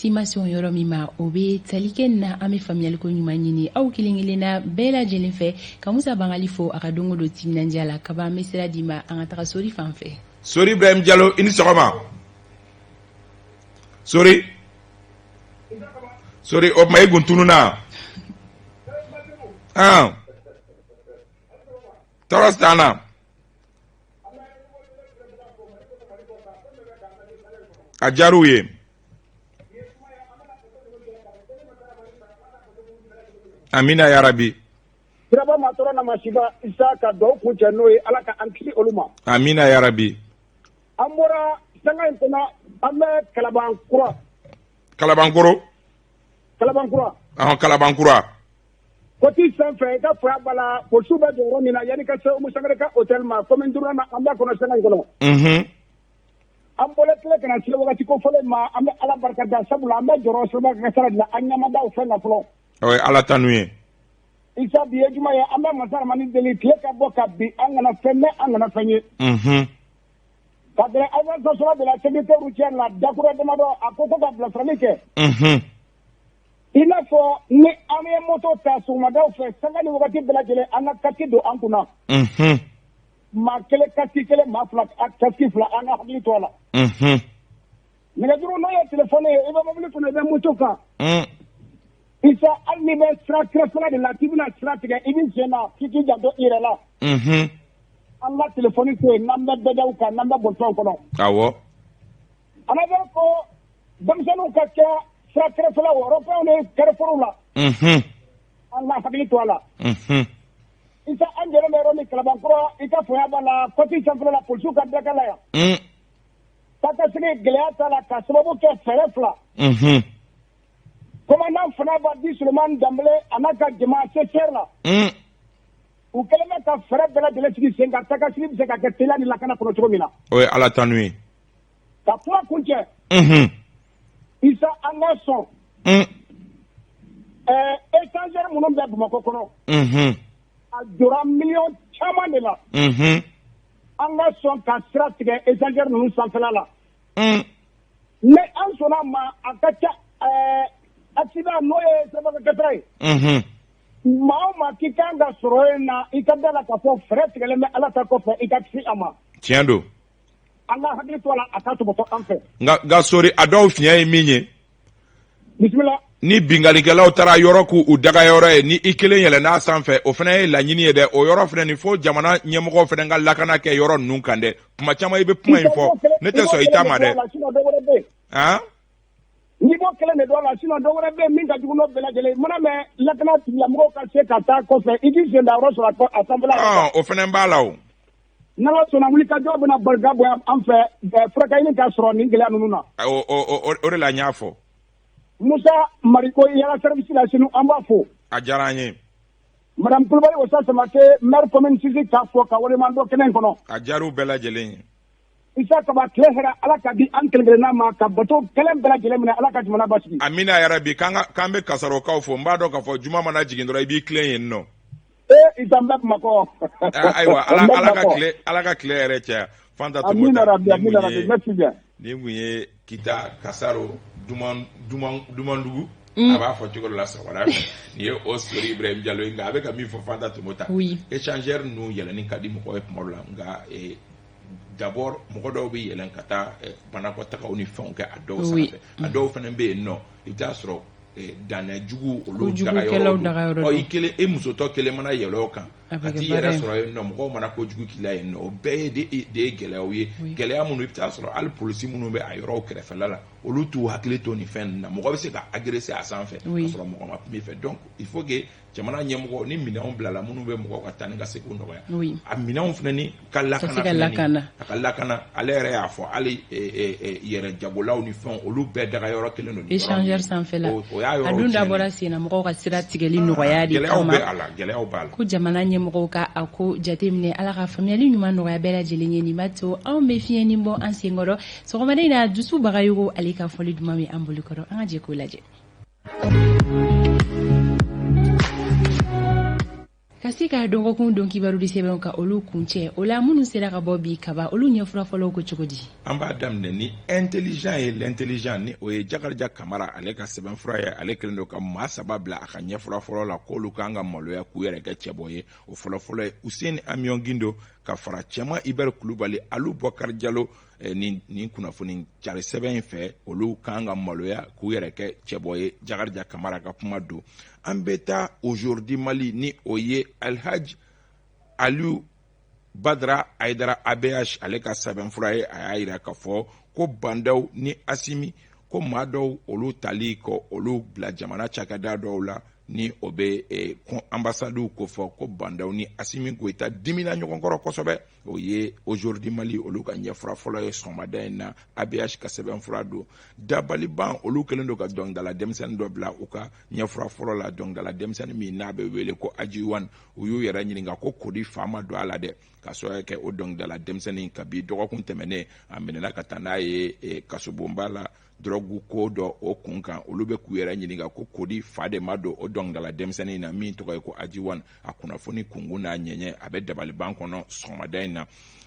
si ma se o yɔrɔ min ma, o bɛ tali kɛ nin na. An bɛ faamuyaliko ɲuman ɲini aw kelen kelenna bɛɛ lajɛlen fɛ, ka Musa Bangali fo a ka don o don timinandiya la. Kaba, an bɛ sira d'i ma, an ka taga Sori fan fɛ. Sori Ibrahim Jalo, i ni sɔgɔma Sori. Sori, o tuma i kun tununna an tɔɔrɔ t'an na. A diyar'u ye. Amina yarabi. Siraba ma tɔɔrɔ na masiba Isa ka dugawu kuncɛ n'o ye, Ala ka an kisi olu ma. Amina yarabi. An bɔra sanga in kɔnɔ, an bɛ Kalabankura. Kalabankoro. Kalabankura. Ɔhɔn, Kalabankura. Côte sanfɛ, i ka foya b'a la, polisiw bɛ jɔ yɔrɔ min na yanni ka se Umu Sangare ka hôtel ma, commune duurunan na, an b'a kɔnɔ sanga in kɔnɔ. An bɔlen tile kana se wagati ko fɔlen ma, an bɛ Ala barika da, sabula an bɛ jɔrɔ siraba kasara de la, an ɲɛ ma da o fɛn kan fɔlɔ. O ye Ala tanu ye. Isa, bi ye juma ye, an bɛ masa Ramani deli tile ka bɔ ka bin, an kana fɛn mɛn, an kana fɛn ye. Ka gɛrɛ agence nationale de la sécurité routière la, dakura damadɔ, a ko ko ka bilasirali kɛ. I n'a fɔ ni an ye moto ta sɔgɔmadaw fɛ, sanga ni wagati bɛɛ lajɛlen, an ka casque don an kunna. Maa kelen casque kelen, maa fila casque fila, an ka hakili to a la. Nɛgɛjuru, n'o ye téléphone ye, i bɛ mobili kɔnɔ, i bɛ moto kan. Isa, hali n'i bɛ sira kɛrɛfɛla de la k'i bɛna sira tigɛ, i b'i sen na k'i k'i janto i yɛrɛ la. An ka téléphone to yen n'an bɛ bɛɛdaw kan, n'an bɛ bolifɛnw kɔnɔ. Awɔ. ANASER ko denmisɛnninw ka kɛ sira kɛrɛfɛlaw, rond-point ni carrefour la. An ka hakili to a la. Isa, an jɔlen bɛ yɔrɔ min Kalabankura, i ka foya b'a la, côte sanfɛla la, polisiw ka daka la yan. Taa ka segin gɛlɛya t'a la ka sababu kɛ fɛɛrɛ fila. Commandant Fanaba dit Sulemani Danbele a n'a ka jama CCR la. U kɛlen bɛ ka fɛɛrɛ bɛɛ lajɛlen sigi sen kan, taa ka segin bɛ se ka kɛ teliya ni lakana kɔnɔ cogo min na. O ye Ala tanu ye. Ka kuma kuncɛ. Isa, an ka sɔn. Ɛɛ, échangeur minnu bɛ Bamakɔ kɔnɔ. A jɔra miliyɔn caman de la. An ka sɔn ka sira tigɛ échangeur ninnu sanfɛla la. Ni an sɔnna ma, a ka ca ɛɛ accident, n'o ye siraba kasara ye. Maa o maa k'i kan ka sɔrɔ yen na, i ka da la k'a fɔ fɛɛrɛ tigɛlen bɛ Ala ta kɔfɛ i ka kisi a ma. Tiɲɛ don. An ka hakili to a la, a ka tɔbɔtɔ an fɛ. Nka Sori, a dɔw fiɲɛ ye min ye. Bisimila. Ni binkalikɛlaw taara yɔrɔ k'u dagayɔrɔ ye, ni i kelen yɛlɛn'a sanfɛ, o fana ye laɲini ye dɛ. O yɔrɔ fana ni fo jamana ɲɛmɔgɔw fana ka lakana kɛ yɔrɔ ninnu kan dɛ. Kuma caman i bɛ kuma in fɔ, ne tɛ sɔn i ta ma dɛ. Han. N'i b'o kelen de dɔn a la, sinon dɔ wɛrɛ bɛ yen min ka jugu n'o bɛɛ lajɛlen ye. Mana mɛn lakana tigilamɔgɔw ka se ka taa kɔfɛ, i k'i sen da yɔrɔ sɔrɔ a sanfɛla la. O fana b'a la o. N'Ala sɔnna, wulikajɔ bɛna barika bonya an fɛ, furakɛli ka sɔrɔ nin gɛlɛya ninnu na. O de la n y'a fɔ. Musa Mariko yala service la sini, an b'a fo. A diyara an ye. Madame Kulubali Wasa Samake, maire commune 6, k'a fɔ ka waleɲuman dɔn kɛnɛ in kɔnɔ. A diyara u bɛɛ lajɛlen ye. Isa Kaba, tile hɛrɛ Ala ka di an kelen kelenna ma, ka bato kelen bɛɛ lajɛlen minɛ, Ala ka jamana basigi. Amina yarabi. K'an bɛ Kasarokaw fo. N b'a dɔn k'a fɔ juma mana jigin dɔrɔn, i b'i tilen yen nɔ. Ee Isa, n bɛ Bamakɔ. Ayiwa, Ala ka tile yɛrɛ caya. Fanta. Amina rabi, amina rabi, merci bien. Nin kun ye Kita Kasaro duman duman dumandugu, a b'a fɔ cogo dɔ la sɔgɔmada fɛ. Nin ye o Sori Ibrahim Jalo ye. Nka a bɛ ka min fɔ, Fanta Tomota, échangeur ninnu yɛlɛnni ka di mɔgɔ ye tuma dɔ la, nka d'abord mɔgɔ dɔw bɛ yɛlɛn ka taa banakɔtagaw ni fɛnw kɛ a dɔw sanfɛ. A dɔw fana bɛ yen nɔ, i bɛ taa sɔrɔ danɛ jugu olu dagayɔrɔ. Ɔ, i kelen, e musotɔ kelen mana yɛlɛ o kan ka t'i yɛrɛ sɔrɔ yen nɔ, mɔgɔw mana kojugu k'i la yen nɔ, o bɛɛ ye de ye gɛlɛyaw ye, gɛlɛya minnu i bɛ taa sɔrɔ hali polisi minnu bɛ a yɔrɔw kɛrɛfɛla la, olu t'u hakili to nin fɛn ninnu na. Mɔgɔ bɛ se ka agresser a sanfɛ ka sɔrɔ mɔgɔ ma kuma i fɛ. Donc il faut que jamana ɲɛmɔgɔ ni minɛnw bilala minnu bɛ mɔgɔw ka taa ni ka segin nɔgɔya, a minɛnw fana ni ka lakana, a ka lakana. Ale yɛrɛ y'a fɔ, hali yɛrɛ jagolaw ni fɛnw, olu bɛɛ daga yɔrɔ kelen don. Échangeur sanfɛla, o y'a yɔrɔ a dun dabɔra sen na mɔgɔw ka sira tigɛli nɔgɔya de kama. Gɛlɛyaw bɛ a la, gɛlɛyaw b'a la. Ko jamana ɲɛmɔgɔw ka a ko jateminɛ, Ala ka faamuyali ɲuman nɔgɔya bɛɛ lajɛlen ye. Nin b'a to anw bɛ fiɲɛnin bɔ an senkɔrɔ sɔgɔmada in na. Dusu Bagayogo, ale ka fɔli duman bɛ an bolokɔrɔ, an ka jɛ k'o lajɛ. Ka se ka dɔgɔkun don kibaru di sɛbɛnw ka olu kuncɛ, o la minnu sera ka bɔ bi kaba, olu ɲɛfura fɔlɔw ko cogo di? An b'a daminɛ ni Intelligent ye. L'Intelligent, ni o ye Jakarija Kamara, ale ka sɛbɛnfura ye. Ale kɛlen don ka maa saba bila a ka ɲɛfura fɔlɔ la k'olu kan ka maloya k'u yɛrɛ kɛ cɛbɔ ye. O fɔlɔfɔlɔ ye Useni Amiɔn Gindo ka fara Cɛma Ibɛri Kulubali, Alu Bɔkari Jalo. Nin kunnafoni cari sɛbɛn in fɛ, olu kan ka maloya k'u yɛrɛ kɛ cɛbɔ ye. Jakarija Kamara ka kuma don. An bɛ taa Aujourd'hui Mali, ni o ye Alhaji Aliyu Badara Ayidara ABH, ale ka sɛbɛnfura ye. A y'a yira k'a fɔ ko Bah N'Daw ni Asimi, ko maa dɔw olu tali kɔ olu bila jamana cakɛda dɔw la, ni o bɛ ambasadiw ko fɔ, ko Bah N'Daw ni Asimi Goyita dimina ɲɔgɔn kɔrɔ kosɛbɛ. O ye Aujourd'hui Mali olu ka ɲɛfura fɔlɔ ye sɔgɔmada in na. ABH ka sɛbɛnfura don. Dabaliban olu kɛlen don ka dɔnkilidala denmisɛnnin dɔ bila u ka ɲɛfura fɔlɔ la, dɔnkilidala denmisɛnnin min n'a bɛ wele ko Ajiwan. U y'u yɛrɛ ɲininka ko kodi fa ma don a la dɛ, ka sababu kɛ o dɔnkilidala denmisɛnnin, kabi dɔgɔkun tɛmɛnen a minɛna ka taa n'a ye kasobonba la dɔrɔgu ko dɔ o kun kan. Olu bɛ k'u yɛrɛ ɲininka ko kodi fa de ma don o dɔnkilidala denmisɛnnin na min tɔgɔ ye ko Ajiwan. A kunnafoni kunkun n'a ɲɛɲɛ, a bɛ dabaliban kɔnɔ sɔgɔmada in na.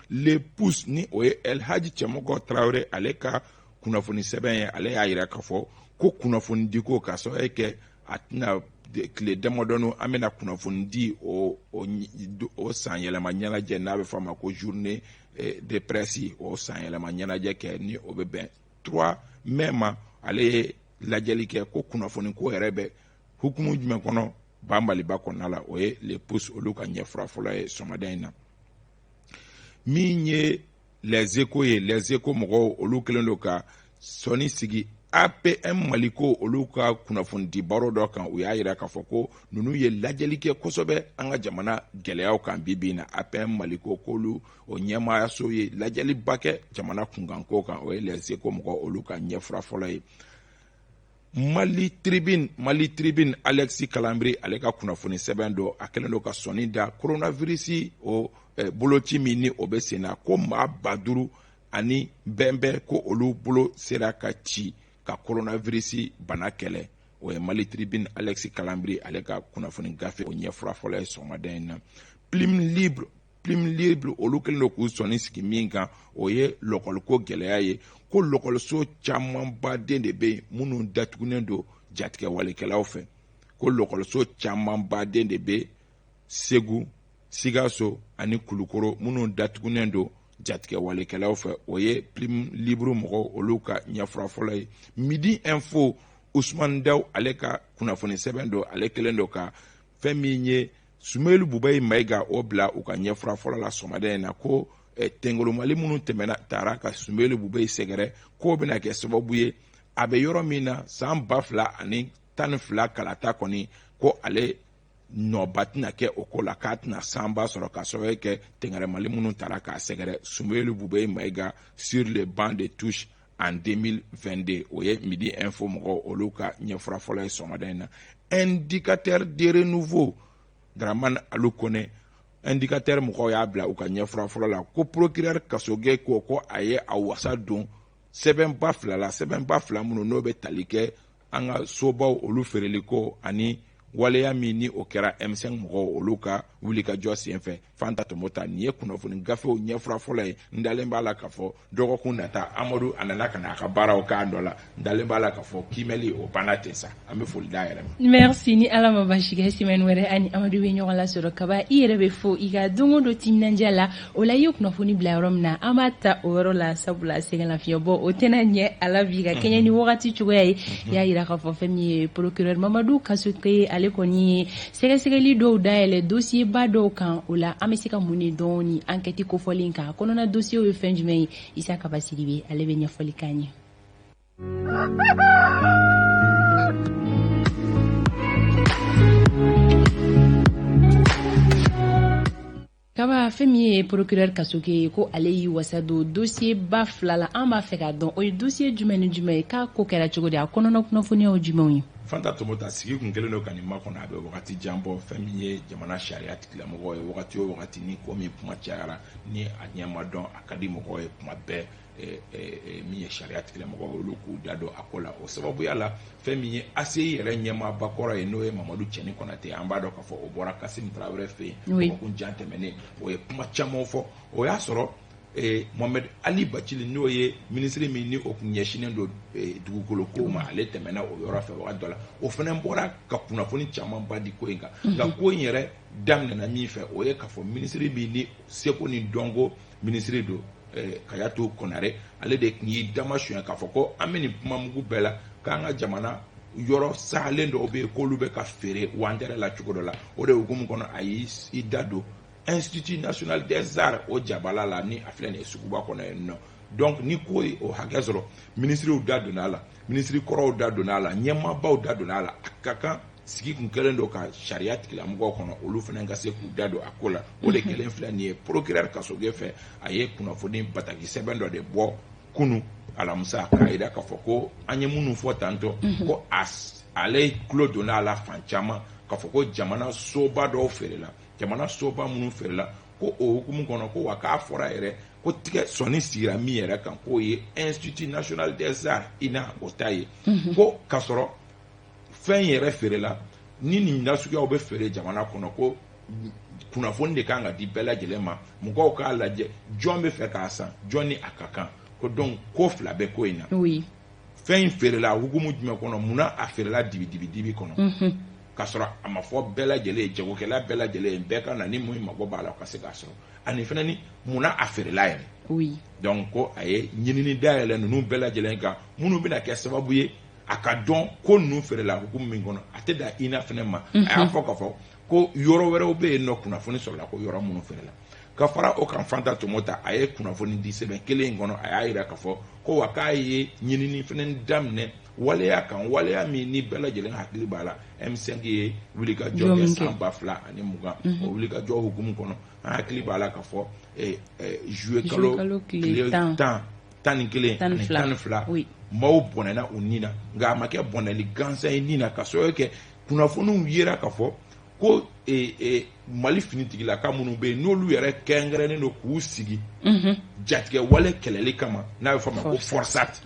Le Pouce, ni o ye El Hadji Cɛmɔgɔ Tarawele, ale ka kunnafoni sɛbɛn ye. Ale y'a yira k'a fɔ ko kunnafoni di ko ka sababu kɛ a tɛna tile damadɔni an bɛna kunnafoni di o san yɛlɛma ɲɛnajɛ n'a bɛ fɔ a ma ko journée de presse, o san yɛlɛma ɲɛnajɛ kɛ, ni o bɛ bɛn 3 mai ma. Ale ye lajɛli kɛ ko kunnafoni ko yɛrɛ bɛ hukumu jumɛn kɔnɔ ba Maliba kɔnɔna la. O ye Le Pouce olu ka ɲɛfura fɔlɔ ye sɔgɔmada in na. Min ye Les Échos ye, Les Échos mɔgɔw olu kɛlen don ka sɔnni sigi APM Maliko olu ka kunnafoni di baro dɔ kan. U y'a yira k'a fɔ ko ninnu ye lajɛli kɛ kosɛbɛ an ka jamana gɛlɛyaw kan bi bi in na. APM Maliko k'olu o ɲɛmaayaso ye lajɛliba kɛ jamana kunkanko kan. O ye Les Échos mɔgɔw olu ka ɲɛfura fɔlɔ ye. Mali Tribune, Mali Tribune, Alexis Kalambry, ale ka kunnafoni sɛbɛn don. A kɛlen don ka sɔnni da coronavirus o boloci min ni o bɛ sen na, ko maa 5000 ani bɛnbɛn ko olu bolo sera ka ci ka coronavirus bana kɛlɛ. O ye Mali Tribune, Alexis Kalambry, ale ka kunnafoni gafe o ɲɛfura fɔlɔ ye sɔgɔmada in na. Plume Libre, Plume Libre olu kɛlen don k'u sɔnni sigi min kan, o ye lɔkɔliko gɛlɛya ye, ko lɔkɔliso camanbaden de bɛ yen minnu datugunen don jatigɛwalekɛlaw fɛ, ko lɔkɔliso camanbaden de bɛ Segu, Sikaso ani Kulukoro minnu datugunen don jatigɛwalekɛlaw fɛ. O ye Plume Libre mɔgɔw olu ka ɲɛfura fɔlɔ ye. Midi Info, Usman Daw, ale ka kunnafoni sɛbɛn don. Ale kɛlen don ka fɛn min ye Sumelu Bubayi Mayiga o bila u ka ɲɛfura fɔlɔ la sɔgɔmada in na, ko tɛngolomali minnu tɛmɛna taara ka Sumelu Bubayi sɛgɛrɛ, k'o bɛna kɛ sababu ye a bɛ yɔrɔ min na san 2012 kalata kɔni, ko ale nɔba tɛna kɛ o ko la, k'a tɛna sanba sɔrɔ ka sababu kɛ tɛngɛrɛmali minnu taara k'a sɛgɛrɛ. Sumelu Bubayi Mayiga sur le banc de touche en 2022. O ye Midi Info mɔgɔw olu ka ɲɛfura fɔlɔ ye sɔgɔmada in na. Indicateur de renouveau, Dramane Alu Kone, Indicateur mɔgɔw y'a bila u ka ɲɛfura fɔlɔ la ko procureur Kasoge ko a ye a wasa don sɛbɛnba fila la, sɛbɛnba fila minnu n'o bɛ tali kɛ an ka sobaw olu feereliko ani waleya min ni o kɛra M5 mɔgɔw olu ka wulikajɔ senfɛ. Fanta Tomota, nin ye kunnafoni gafew ɲɛfura fɔlɔ ye. N dalen b'a la k'a fɔ dɔgɔkun nata Amadu a nana ka na a ka baaraw k'a nɔ la. N dalen b'a la k'a fɔ kiimɛli o banna ten sa. An bɛ foli d'a yɛrɛ ma. Merci. Ni Ala ma baasi kɛ, semaine wɛrɛ ani Amadu bɛ ɲɔgɔn lasɔrɔ. Kaba, i yɛrɛ bɛ fo i ka don o don timinandiya la. O la i ye kunnafoni bila yɔrɔ min na, an b'a ta o yɔrɔ la, sabula sɛgɛnlafiɲɛbɔ o tɛna ɲɛ a la bi ka kɛɲɛ ni wagati cogoya ye. I y'a yira k'a fɔ fɛn min ye procureur Mamadu Kasoke, ale kɔni ye sɛgɛsɛgɛli dɔw dayɛlɛ dossier ba dɔw kan. O la an bɛ se ka mun de dɔn ni enquête kofɔlen kan? Kɔnɔna dossier ye fɛn jumɛn ye? Isa Kaba Sidibe, ale bɛ ɲɛfɔli k'an ye. Kaba, fɛn min ye procureur Kasoke ye, ko ale y'i wasa don dossier ba fila la. An b'a fɛ k'a dɔn o ye dossier jumɛn ni jumɛn ye, k'a ko kɛra cogo di, a kɔnɔna kunnafoniyaw jumɛnw ye? Fanta Tomota, sigi kun kɛlen don ka nin makɔnɔ, a bɛ wagati jan bɔ. Fɛn min ye jamana sariya tigilamɔgɔw ye, wagati o wagati ni ko min kuma cayara, ni a ɲɛ ma dɔn, a ka di mɔgɔw ye kuma bɛɛ min ye sariya tigilamɔgɔw ye, olu k'u da don a ko la. O sababuya la, fɛn min ye ACI yɛrɛ ɲɛmaaba kɔrɔ ye, n'o ye Mamadu Cɛni Kɔnate, an b'a dɔn k'a fɔ o bɔra Kasim Tarawele fɛ yen dɔgɔkun jan tɛmɛnen, o ye kuma caman fɔ. O y'a sɔrɔ Mohamed Ali Bacili, n'o ye minisiri min ni o tun ɲɛsinnen don dugukolo ko ma, ale tɛmɛna o yɔrɔ fɛ wagati dɔ la, o fana bɔra ka kunnafoni camanba di ko in kan. Nka ko in yɛrɛ daminɛna min fɛ, o ye k'a fɔ minisiri min ni seko ni dɔnko minisiri don, Kajatu Konare, ale de tun y'i damasuɲɛ k'a fɔ ko an bɛ nin kuma mugu bɛɛ la, k'an ka jamana yɔrɔ salen dɔw bɛ yen, k'olu bɛ ka feere wantɛrɛ la cogo dɔ la. O de hukumu kɔnɔ, a y'i da don Institut national des arts, o jabala la, ni a filɛ nin ye suguba kɔnɔ yen nɔ. Donc ni ko ye o hakɛ sɔrɔ, minisiriw da donna a la, minisiri kɔrɔw da donna a la, ɲɛmaabaw da donna a la, a ka kan sigi kun kɛlen don ka sariya tigilamɔgɔw kɔnɔ, olu fana ka se k'u da don a ko la. O de kɛlen filɛ nin ye procureur Kasoge fɛ, a ye kunnafoni bataki sɛbɛn dɔ de bɔ kunu alamisa, k'a jira k'a fɔ ko an ye minnu fɔ tantɔ, ko ale tulo donna a la fan caman k'a fɔ ko jamana soba dɔw feerela, jamana soba minnu feerela, ko o hukumu kɔnɔ, ko wa k'a fɔra yɛrɛ ko tigɛ sɔnni sigira min yɛrɛ kan, k'o ye Institut national des arts, INA, o ta ye, ko k'a sɔrɔ fɛn yɛrɛ feerela ni nin nasuguyaw bɛ feere jamana kɔnɔ, ko kunnafoni de kan ka di bɛɛ lajɛlen ma, mɔgɔw k'a lajɛ jɔn bɛ fɛ k'a san, jɔn ni a ka kan. Ko donc ko fila bɛ ko in na: fɛn in feerela hukumu jumɛn kɔnɔ, munna a feerela dibi dibi dibi kɔnɔ k'a sɔrɔ a ma fɔ bɛɛ lajɛlen ye, jagokɛla bɛɛ lajɛlen ye, bɛɛ ka na ni mun mago b'a la ka se k'a sɔrɔ, ani fana ni munna a feerela yɛrɛ? Donc ko a ye ɲinini dayɛlɛ ninnu bɛɛ lajɛlen kan, minnu bɛna kɛ sababu ye a ka dɔn ko ninnu feerela hukumu min kɔnɔ. A tɛ dan INA fana ma, a y'a fɔ k'a fɔ ko yɔrɔ wɛrɛw bɛ yen nɔ, kunnafoni sɔrɔla ko yɔrɔ minnu feerela. Ka fara o kan, Fanta Tomota, a ye kunnafoni di sɛbɛn kelen in kɔnɔ, a y'a jira k'a fɔ ko wa k'a ye ɲinini fana daminɛ waleya kan, waleya min ni bɛɛ lajɛlen hakili b'a la, M5 ye wulikajɔ kɛ san 2020. O wulikajɔ hukumu kɔnɔ, an hakili b'a la k'a fɔ juillet kalo tile 10, 11 ani 12, maaw bɔnɛna u ni na. Nka a ma kɛ bɔnɛli gansan ye ni na, ka sababu kɛ kunnafoniw yera k'a fɔ ko Mali finitigilaka minnu bɛ yen, n'olu yɛrɛ kɛrɛnkɛrɛnnen don k'u sigi jatigɛ wale kɛlɛli kama, n'a bɛ fɔ a ma ko FORSAT,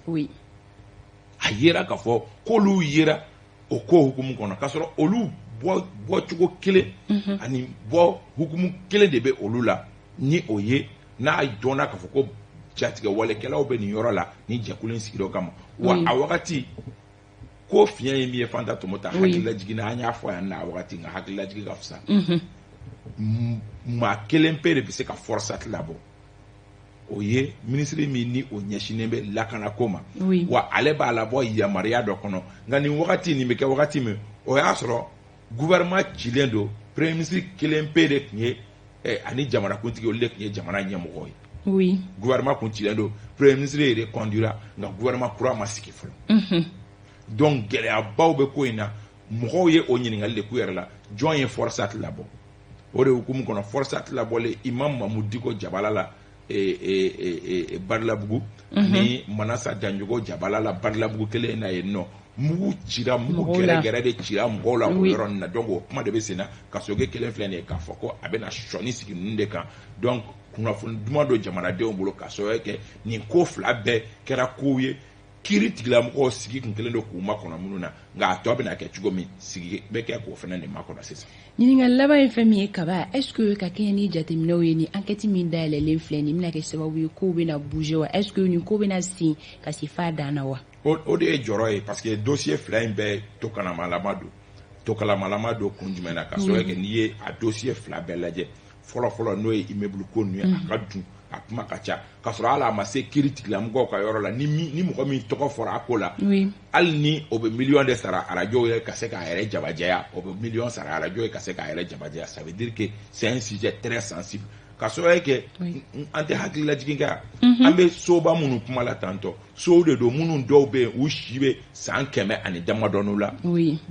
a yera k'a fɔ k'olu yera o ko hukumu kɔnɔ, k'a sɔrɔ olu bɔcogo kelen ani bɔ hukumu kelen de bɛ olu la, ni o ye n'a dɔnna k'a fɔ ko jatigɛ walekɛlaw bɛ nin yɔrɔ la, ni jɛkulu in sigira o kama. Wa a wagati ko fiɲɛ ye min ye, Fanta Tomota, hakililajigin na, an y'a fɔ yan n'a wagati, nka hakililajigin ka fisa, maa kelen pe de bɛ se ka FORSAT labɔ, o ye minisiri min ni o ɲɛsinnen bɛ lakanako ma. Wa ale b'a labɔ yamaruya dɔ kɔnɔ. Nka nin wagati nin bɛ kɛ wagati min, o y'a sɔrɔ gouvernement cilen don, premier ministre kelen pe de tun ye ani jamanakuntigi, olu de tun ye jamana ɲɛmɔgɔ ye. Gouvernement kun cilen don, premier ministre yɛrɛ conduira, nka gouvernement kura ma sigi fɔlɔ. Donc gɛlɛyabaw bɛ ko in na. Mɔgɔw ye o ɲininkali de k'u yɛrɛ la: jɔn ye FORSAT labɔ? O de hukumu kɔnɔ, FORSAT labɔlen Imam Mamu Diko jabala la Barilabugu, ni Manasa Danjogo jabala la Barilabugu kelen in na yen nɔ, mugu cira, mugu gɛrɛgɛrɛ de cira mɔgɔw la o yɔrɔ nin na. Donc o kuma de bɛ sen na. Kasoge kelen filɛ nin ye k'a fɔ ko a bɛna sɔnni sigi ninnu de kan. Donc kunnafoni duman don jamanadenw bolo, ka sababu kɛ nin ko fila bɛɛ kɛra kow ye, kiiri tigilamɔgɔw sigi kun kelen don k'u makɔnɔ minnu na. Nka a tɔ bɛna kɛ cogo min, sigi bɛ kɛ k'o fana de makɔnɔ sisan. Ɲininkali laban ye fɛn min ye, Kaba, est ce que ka kɛɲɛ ni jateminɛw ye, ni enquête min dayɛlɛlen filɛ nin bɛna kɛ sababu ye kow bɛna bouger wa? Est ce que nin ko bɛna sen ka se f'a dan na wa? O de ye jɔrɔ ye, parce que dossier fila in bɛɛ to kalamalama don. To kalamalama don kun jumɛn na? Ka sababu kɛ n'i ye a dossier fila bɛɛ lajɛ, fɔlɔ fɔlɔ, n'o ye immeuble ko ninnu ye, a ka dun, a kuma ka ca, k'a sɔrɔ hali a ma se kiiri tigilamɔgɔw ka yɔrɔ la. Ni mɔgɔ min tɔgɔ fɔra a ko la, hali ni o bɛ miliyɔn de sara arajo ye ka se k'a yɛrɛ jabajɛya, o bɛ miliyɔn sara arajo ye ka se k'a yɛrɛ jabajɛya. Ça veut dire que c'est un sujet très sensible, ka sababu kɛ an tɛ hakililajigin kɛ yan, an bɛ soba minnu kuma la tantɔ, sow de don minnu dɔw bɛ yen, u si bɛ san 100 ani damadɔniw la,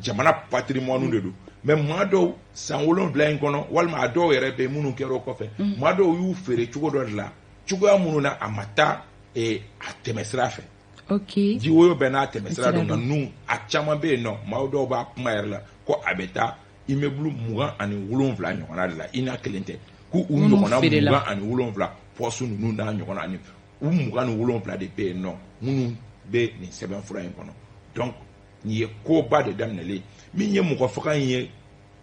jamana patrimoine de don. Mais maa dɔw, san 7 in kɔnɔ, walima a dɔw yɛrɛ bɛ yen minnu kɛra o kɔfɛ, maa dɔw y'u feere cogo dɔ de la, cogoya minnu na a ma taa a tɛmɛ sira fɛ. Jiwoyo bɛɛ n'a tɛmɛ sira don. Nka ninnu a caman bɛ yen nɔ, maa dɔw b'a kuma yɛrɛ la ko a bɛ taa immeuble 27 ɲɔgɔnna de la, i n'a kelen tɛ, k'u ɲɔgɔnna 27 poste ninnu n'a ɲɔgɔnna ani U 27 de bɛ yen nɔ minnu bɛ nin sɛbɛnfura in kɔnɔ. Donc nin ye koba de daminɛlen min ye mɔgɔ faga in ye.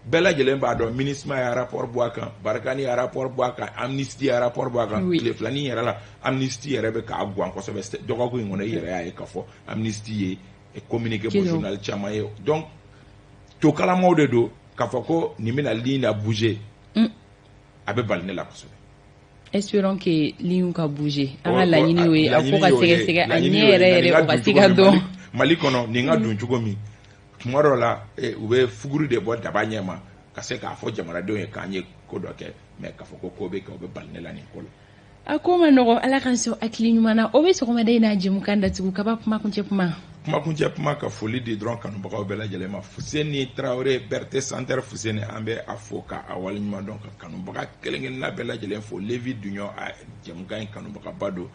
Bɛɛ lajɛlen b'a dɔn, MINUSMA ye rapport bɔ a kan, Barkhane ye rapport bɔ a kan, Amnesty ye rapport bɔ a kan. Tile filanin yɛrɛ la, Amnesty yɛrɛ bɛ k'a guwan kosɛbɛ. Dɔgɔkun in kɔnɔ, i yɛrɛ y'a ye k'a fɔ Amnesty ye communiqué bɔ, journal caman ye. Donc to kalamaw de don k'a fɔ ko nin bɛna ligne na bouger, a bɛ bali ne la kosɛbɛ. Espérons que ligne ka bouger. An ka laɲini y'o ye, a ko ka sɛgɛsɛgɛ a ɲɛ yɛrɛ yɛrɛ, o ka se ka dɔn. Mali kɔnɔ, nin ka don cogo min, tuma dɔ la u bɛ fuguri de bɔ daba ɲɛ ma ka se k'a fɔ jamanadenw ye k'an ye ko dɔ kɛ. Mais k'a fɔ ko ko bɛ kɛ, o bɛ bali ne la nin ko la. A ko ma nɔgɔ. Ala k'an sɔn hakili ɲuman na. O bɛ sɔgɔmada in na jɛmukan datugu. Kaba, kuma kuncɛ kuma. Kumakuncɛ kuma, ka foli di dɔrɔn kanubagaw bɛɛ lajɛlen ma. Fuseni Tarawele, Berete Santer Fuseni, an bɛ a fo ka a waleɲuman dɔn, ka kanubaga kelen kelenna bɛɛ lajɛlen fo. Levi Dunɲɔ, a jɛmukan in kanubagaba don,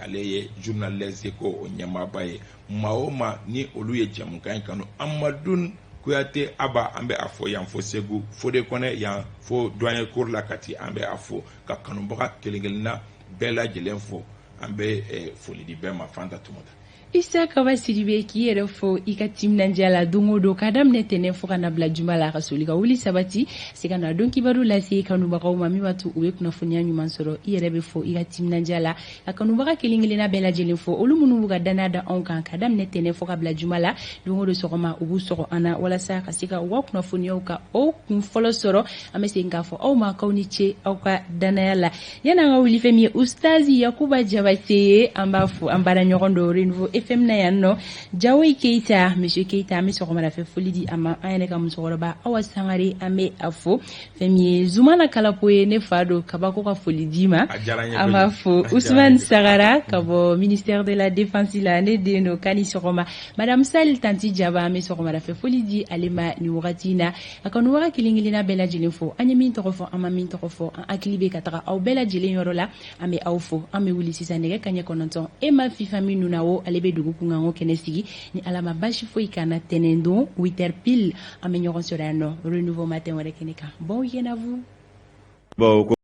ale ye journal Les Échos o ɲɛmaaba ye. Maa o maa ni olu ye jɛmukan in kanu, Amadou Kuyate Aba, an bɛ a fo yan fo Segu, Fode Kɔnɛ yan fo douanier cour la Kati, an bɛ a fo, ka kanubaga kelen kelenna bɛɛ lajɛlen fo. An bɛ foli di bɛɛ ma. Fanta Tumata. Isa Kaba Sidibe, k'i yɛrɛ fo i ka timinandiya la don o don, ka daminɛ tɛnɛn fo ka na bila juma la, ka soli ka wuli sabati se ka na don kibaru lase kanubagaw ma, min b'a to u bɛ kunnafoniya ɲuman sɔrɔ. I yɛrɛ bɛ fo i ka timinandiya la, ka kanubaga kelen kelenna bɛɛ lajɛlen fo, olu minnu b'u ka danaya da anw kan ka daminɛ tɛnɛn fo ka bila juma la. Don o don sɔgɔma, u b'u sɔgɔ an na walasa ka se ka u ka kunnafoniyaw ka o kun fɔlɔ sɔrɔ. An bɛ segin k'a fɔ aw ma k'aw ni ce aw ka danaya la. Yan'an ka wuli, fɛn min ye Ustazi Yakuba Jabate ye, an b'a fo, an baara ɲɔgɔn don Renouveau FM na yan nɔ. Jawoyi Keyita, monsieur Keyita, an bɛ sɔgɔmada foli di a ma. An yɛrɛ ka musokɔrɔba Awa Sangare, an bɛ a fo. Fɛn min ye Zumana Kalapo ye, ne fa don, kabako ka foli d'i ma, an b'a fo. Usumani Sagara ka bɔ ministère de la Défense la, ne den don, k'a ni sɔgɔma. Madame Sali Tanti Jaba, an bɛ sɔgɔmada foli di ale ma nin wagati in na. A kanubaga kelen kelenna bɛɛ lajɛlen fo, an ye min tɔgɔ fɔ, an ma min tɔgɔ fɔ, an hakili bɛ ka taga aw bɛɛ lajɛlen yɔrɔ la. An bɛ aw fo. An bɛ wuli sisan nɛgɛ kaɲɛ 9. E ma fifa min na o, ale bɛ dugu kunkanko kɛnɛ sigi. Ni Ala ma basi foyi kana, tɛnɛn don 8 heures pile, an bɛ ɲɔgɔn sɔrɔ yan nɔ Renouveau Matin wɛrɛ kɛnɛ kan. Bon week-end à vous. Bon.